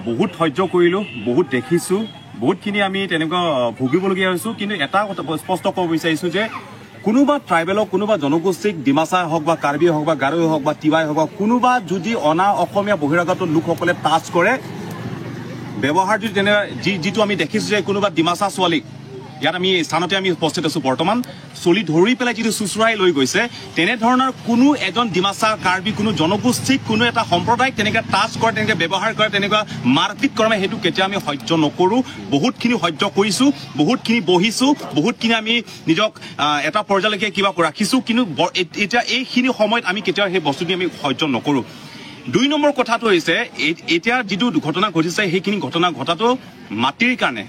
বহুত সহ্য কৰিলোঁ, বহুত দেখিছোঁ, বহুতখিনি আমি তেনেকুৱা ভুগিবলগীয়া হৈছোঁ। কিন্তু এটা কথা স্পষ্ট ক'ব বিচাৰিছোঁ যে কোনোবা ট্ৰাইবেলক, কোনোবা জনগোষ্ঠীক, ডিমাচা হওক বা কাৰ্বি হওক বা গাৰোই হওক বা তিৱাই হওক বা কোনোবা যদি অনা অসমীয়া বহিৰাগত লোকসকলে টাচ কৰে, ব্যৱহাৰ যদি তেনে যিটো আমি দেখিছোঁ যে কোনোবা ডিমাচা ছোৱালীক ইয়াত আমি স্থানতে আমি উপস্থিত আছোঁ বৰ্তমান, চলি ধৰি পেলাই যিটো চুচৰাই লৈ গৈছে, তেনেধৰণৰ কোনো এজন ডিমাচা কাৰ্বি কোনো জনগোষ্ঠীক, কোনো এটা সম্প্ৰদায়ক তেনেকৈ টাচ কৰে, তেনেকৈ ব্যৱহাৰ কৰে, তেনেকুৱা মাৰপিট কৰে, সেইটো কেতিয়াও আমি সহ্য নকৰোঁ। বহুতখিনি সহ্য কৰিছোঁ, বহুতখিনি বহিছোঁ, বহুতখিনি আমি নিজক এটা পৰ্যায়লৈকে কিবা ৰাখিছোঁ, কিন্তু এতিয়া এইখিনি সময়ত আমি কেতিয়াও সেই বস্তুখিনি আমি সহ্য নকৰোঁ। 2 নম্বৰ কথাটো হৈছে এতিয়া যিটো ঘটনা ঘটিছে, সেইখিনি ঘটনা ঘটাটো মাটিৰ কাৰণে,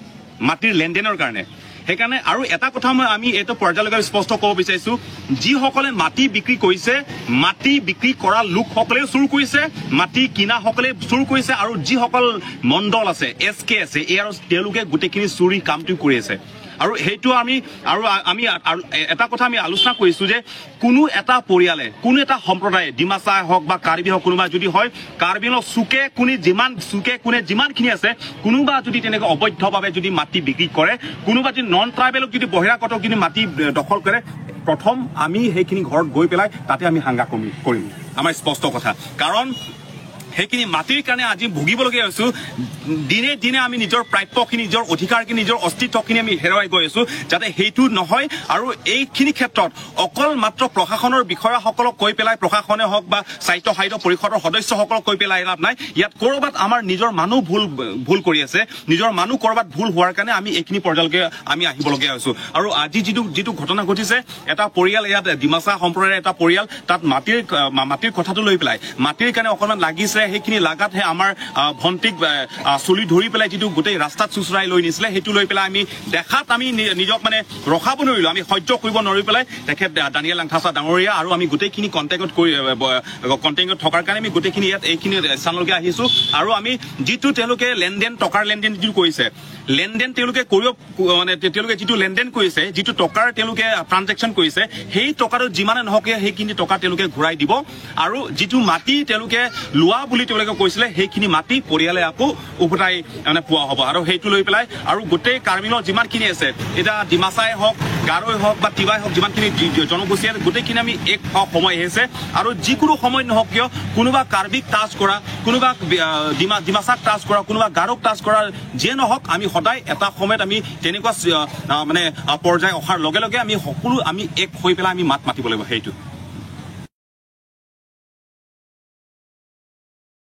মাটিৰ লেনদেনৰ কাৰণে। সেইকাৰণে আৰু এটা কথা মই আমি এইটো পৰ্যায়লৈকে স্পষ্ট ক'ব বিচাৰিছোঁ, যিসকলে মাটি বিক্ৰী কৰিছে, মাটি বিক্ৰী কৰা লোকসকলেও চুৰ কৰিছে, মাটি কিনাসকলে চুৰ কৰিছে, আৰু যিসকল মণ্ডল আছে, এছ কে আছে, এই আৰু তেওঁলোকে গোটেইখিনি চুৰি কামটো কৰি আছে। আৰু সেইটো আমি আৰু আমি এটা কথা আমি আলোচনা কৰিছোঁ যে কোনো এটা পৰিয়ালে, কোনো এটা সম্প্ৰদায়ে, ডিমাচা হওক বা কাৰ্বি হওক, কোনোবা যদি হয়, কাৰ্বি আংলং চুকে কোণে যিমান, চুকে কোণে যিমানখিনি আছে, কোনোবা যদি তেনেকৈ অবৈধভাৱে যদি মাটি বিক্ৰী কৰে, কোনোবা যদি নন ট্ৰাইবেলক যদি বহিৰাগতক যদি মাটি দখল কৰে, প্ৰথম আমি সেইখিনি ঘৰত গৈ পেলাই তাতে আমি হাংগা কৰিম। আমাৰ স্পষ্ট কথা। কাৰণ সেইখিনি মাটিৰ কাৰণে আজি ভুগিবলগীয়া হৈছোঁ। দিনে দিনে আমি নিজৰ প্ৰাপ্যখিনি, নিজৰ অধিকাৰখিনি, নিজৰ অস্তিত্বখিনি আমি হেৰুৱাই গৈ আছোঁ, যাতে সেইটো নহয়। আৰু এইখিনি ক্ষেত্ৰত অকল মাত্ৰ প্ৰশাসনৰ বিষয়াসকলক কৈ পেলাই, প্ৰশাসনে হওক বা স্বায়ত্ত শাসিত পৰিষদৰ সদস্যসকলক কৈ পেলাই লাভ নাই। ইয়াত ক'ৰবাত আমাৰ নিজৰ মানুহ ভুল কৰি আছে, নিজৰ মানুহ ক'ৰবাত ভুল হোৱাৰ কাৰণে আমি এইখিনি পৰ্যায়লৈকে আমি আহিবলগীয়া হৈছোঁ। আৰু আজি যিটো ঘটনা ঘটিছে, এটা পৰিয়াল, ইয়াত ডিমাচা সম্প্ৰদায়ৰ এটা পৰিয়াল, তাত মাটিৰ কথাটো লৈ পেলাই, মাটিৰ কাৰণে অকণমান লাগিছে, সেইখিনি লাগাতহে আমাৰ ভণ্টিক চুলি ধৰি পেলাই যিটো গোটেই ৰাস্তাত চুচৰাই লৈ নিছিলে, সেইটো লৈ পেলাই আমি দেখাত আমি নিজক মানে ৰখাব নোৱাৰিলোঁ, আমি সহ্য কৰিব নোৱাৰি পেলাই তেখেত দানিয়েল লাংথাচা ডাঙৰীয়া আৰু আমি গোটেইখিনি কণ্টেক্টত থকাৰ কাৰণে আমি গোটেইখিনি ইয়াত এইখিনি স্থানলৈকে আহিছোঁ। আৰু আমি যিটো তেওঁলোকে লেনদেন, টকাৰ লেনদেন যিটো কৰিছে, লেনদেন তেওঁলোকে কৰিব মানে তেওঁলোকে যিটো লেনদেন কৰিছে, যিটো টকাৰ তেওঁলোকে ট্ৰানজেকশ্যন কৰিছে, সেই টকাটো যিমানে নহওক সেইখিনি টকা তেওঁলোকে ঘূৰাই দিব। আৰু যিটো মাটি তেওঁলোকে লোৱা বুলি তেওঁলোকে কৈছিলে, সেইখিনি মাটি পৰিয়ালে আকৌ উভতাই মানে পোৱা হ'ব। আৰু সেইটো লৈ পেলাই আৰু গোটেই কাৰ্বি আংলঙত যিমানখিনি আছে, এতিয়া ডিমাচাই হওক, গাৰোই হওক বা তিৱাই হওক, যিমানখিনি জনগোষ্ঠী আছে, গোটেইখিনি আমি এক সময় আহিছে। আৰু যিকোনো সময়ত নহওক কিয়, কোনোবা কাৰ্বিক টাচ কৰা, কোনোবা ডিমাচাক টাচ কৰা, কোনোবা গাৰোক টাচ কৰা, যিয়ে নহওক, আমি সদায় এটা সময়ত আমি তেনেকুৱা মানে পৰ্যায় অহাৰ লগে লগে আমি সকলো আমি এক হৈ পেলাই আমি মাত মাতিব লাগিব। সেইটো